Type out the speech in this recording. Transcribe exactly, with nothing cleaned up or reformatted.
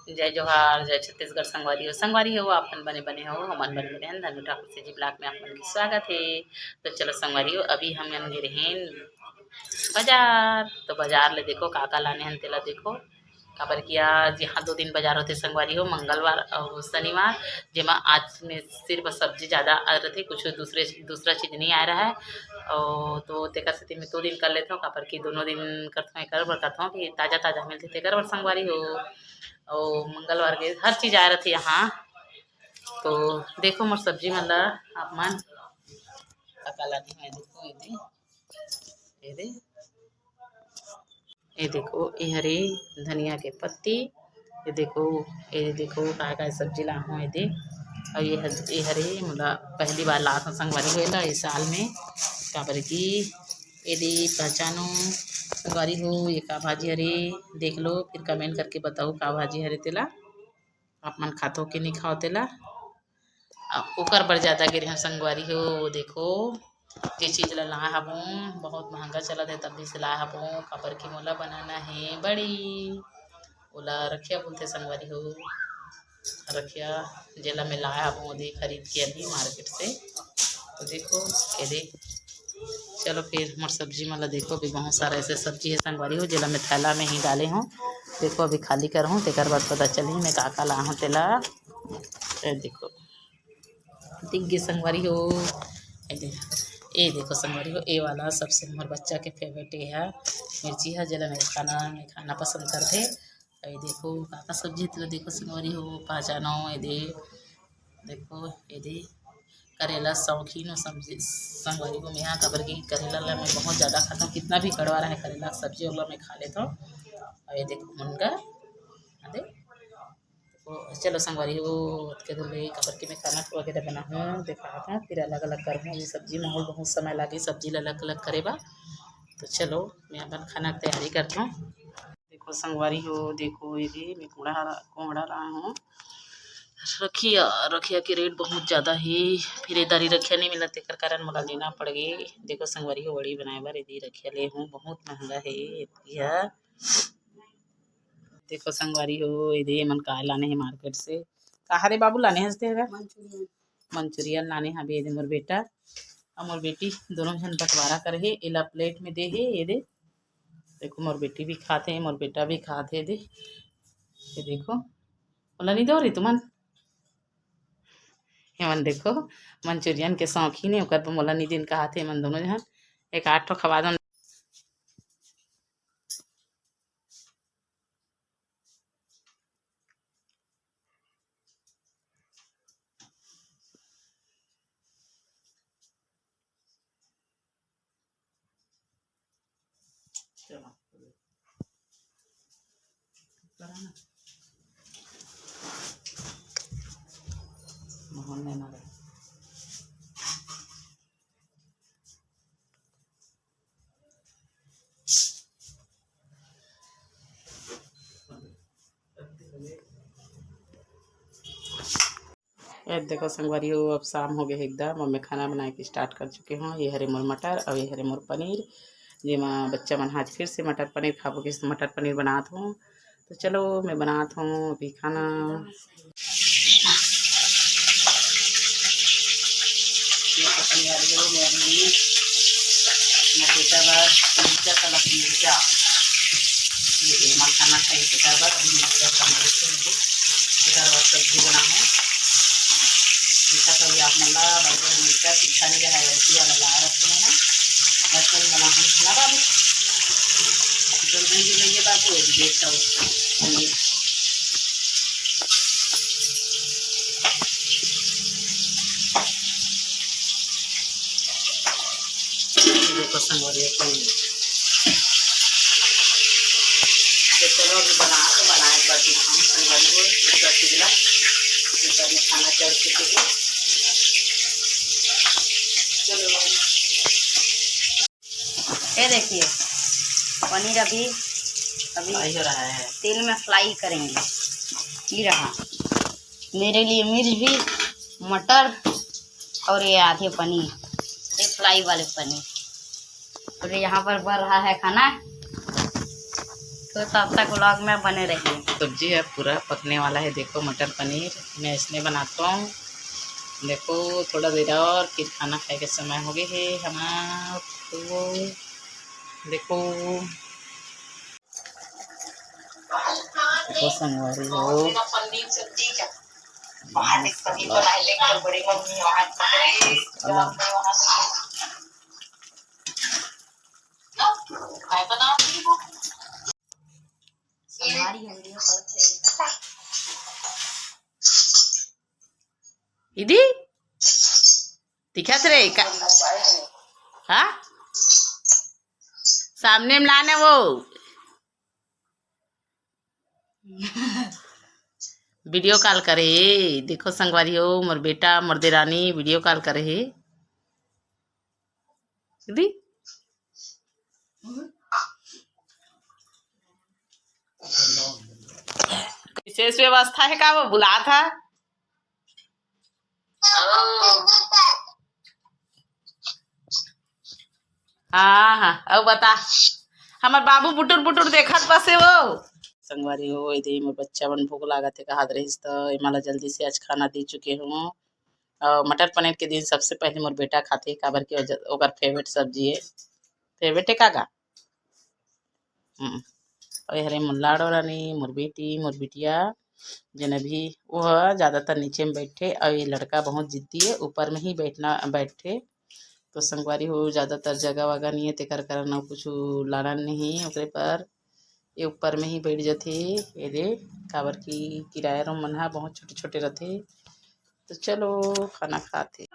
जय जोहार, जय छत्तीसगढ़ संगवारी हो। संगवारी हो, आप मन बने बने हो, हमन बने बने हन। धनु ठाकुर CG vlog में आप मन के स्वागत हे। तो चलो संगवारी हो, अभी हमन गे रहेन बाजार। तो बाजार ले देखो का का लाने हन तेला देखो, काबर कि आज यहाँ दो दिन बाजार होथे संगवारी हो, मंगलवार अउ शनिवार, जेमा आज में सिर्फ सब्जी ज़्यादा आ रथे, कुछ दूसरे दूसरा चीज नहीं आ रहा है। अउ तो तेकर सेती मैं दो दिन कर लेथों, काबर कि दोनों दिन करथों, एकर बर करथों कि ताजा ताजा मिलथे तेकर बर संगवारी हो। अउ मंगलवार के हर चीज आए रथे यहाँ। तो देखो मोर सब्जी मन ला आप मन का का लाने हंव, देखो एदे, एदे, ये देखो, ये हरे धनिया के पत्ती, ये देखो, ये देखो का का सब्जी ला हूँ एदे। अउ ये हर-, ये हरे मोला पहली बार लात हूँ संगवारी हो एला ये साल में, काबर कि एदे पहचानो संगवारी हो, ये का भाजी हरे, देख लो, फिर comment करके बताओ का भाजी हरे तेला, आप मन खाथो कि नहीं खाओ तेला। अ, ओकर बर ज्यादा गे रहेंव संगवारी हो। वो देखो, जे चीज ला लाए हबों, बहुत महंगा चलत हे, तब भी से लाए हबों, काबर कि मोला बनाना हे बड़ी। ओला रखिया बोलथे संगवारी हो, रखिया, जेला मैं लाए हबों, ओदे खरीद के अभी market से। तो देखो, ये दे, चलो फिर मोर सब्जी मन ला देखो, अभी बहुत सारा ऐसे सब्जी हे संगवारी हो, जेला मैं थैला में ही डाले हूँ। देखो, अभी खाली करहूँ, तेकर बाद पता चलही मैं का का लाए हूँ तेला। ये देखो, दिख गे संगवारी हो, ये दे-, ये देखो संगवारी हो, ये वाला सबसे मोर बच्चा के favourite ये है मिर्ची है, जेला मैं खाना में खाना पसंद करथे। अउ ये देखो का का सब्जी हे तेला देखो संगवारी हो, पहचानो, ये दे, देखो, ये दे, करेला शौकीन हो सब्जी, संगवारी हो, मैं यहाँ काबर कि करेला ला मैं बहुत ज्यादा खाथों, कितना भी कड़वा रहे करेला के सब्जी, ओला मैं खा लेथों। अउ ये देखो, मुनगा, ये दे, तो चलो संगवारी हो, ओतके दूर ले काबर कि मैं खाना वगैरह बनाहूँ, देखाहूँ, फिर अलग-अलग करहूँ। ये सब्जी में अउ बहुत समय लागे, सब्जी ला अलग-अलग करे बर। तो चलो, मैं अपन खाना के तैयारी करथों। देखो संगवारी हो, देखो ये भी मैं कोंहड़ा, कोंहड़ा लाए हूँ। रखिया, रखिया के rate बहुत ज्यादा हे, फिर ए दारी रखिया नहीं मिलत, तेकर कारण मोला लेना पड़ गे। देखो संगवारी हो, वड़ी बनाए बर ये दे रखिया ले हूँ, बहुत महंगा हे ये। देखो संगवारी हो, ये दे मन काय लाने हे market से। का हरे बाबू लाने हंसते हवे? Manchurian। Manchurian लाने हवे ये दे मोर बेटा अउ मोर बेटी, दोनों झन बंटवारा करे हे। एला plate में दे हे, ये दे। देखो मोर बेटी भी खाथे, मोर बेटा भी खाथे, ये दे। ये देखो, मोला नहीं दो रे तुमन। ये मन देखो, Manchurian के शौकीन हे, ओकर बर मोला नहीं दिन कहाथे, ये मन दोनों झन एक आध ठो खवा दो। ये देखो संगवारी हो, अब शाम हो गए हे एकदम, अब मैं खाना बनाए के start कर चुके हूँ। ये हरे मोर मटर अउ ये हरे मोर पनीर, जेमा बच्चा मन आज फिर से मटर पनीर खाबो कहिस, मटर पनीर बनात हूँ। तो चलो मैं बनात हूँ अभी खाना। ये तो संगवारी हो, मैं अभी मोर बेटा बर मिर्चा, तलक मिर्चा, ये मखाना खाई बेटा बर, अभी मिर्चा तल रही है, बेटा बर सब्जी बना है। मिर्चा तो ये आप मन ला बड़ बड़ मिर्चा तीखा नहीं रहा, ऐसी वाला ला रखे हैं। बस मैं बना हूँ ना बाबू, जल्दी जल्दी ये बाबू, ये देखता हूँ। देखो संगवारी हो, पनीर। तो चलो अभी बना, तो बनाए के बाद दिखाऊँ संगवारी हो, दूसरा चूल्हा, ऊपर में खाना चढ़ चुके हैं। चलो। ये देखिए, पनीर अभी, अभी fry हो रहा है। तेल में fry करेंगे। ये रहा मेरे लिए मिर्च भी, मटर और ये आधे पनीर, ये fry वाले पनीर। और ये यहाँ पर बन रहा है खाना। तो तब तक vlog में बने रहिए। सब्जी ह पूरा पकने वाला हे। देखो मटर पनीर मैं इसने बनाता हूँ। देखो थोड़ा देर और फिर खाना खाए के समय हो गए हे हमार। तो देखो, देखो संगवारी हो। इदी दिखत रे का? हाँ, सामने में लाने वो। वीडियो कॉल करे हे। देखो संगवारी हो, मोर बेटा, मोर देरानी वीडियो कॉल करे हे। दी विशेष व्यवस्था हे का, वो बुलात हे। हाँ हाँ, अउ बता, हमर बाबू बुटुर बुटुर देखत बसे वो। संगवारी हो, एदे मोर बच्चा मन भूख लागत हे कहत रहिस, त एमा ला जल्दी से आज खाना दे चुके हूँ। अउ मटर पनीर के दिन सबसे पहले मोर बेटा खाथे, काबर कि ओकर फेवरेट सब्जी हे। फेवरेट हे का गा? हम्म। अउ ये हरे मोर लाडो रानी, मोर बेटी, मोर बिटिया, जेन अभी वो ह ज्यादातर नीचे में बैठे, अउ ये लड़का बहुत जिद्दी हे, ऊपर में ही बैठना, बैठे। तो संगवारी हो, ज्यादातर जगह वगह नहीं है, तेकर कारण अउ कुछ लाना नहीं है ओकरे पर। ये ऊपर में ही बैठ जाथे, ये दे, काबर कि किराया रूम मन ह बहुत छोटे छोटे रथे। तो चलो खाना खाथे।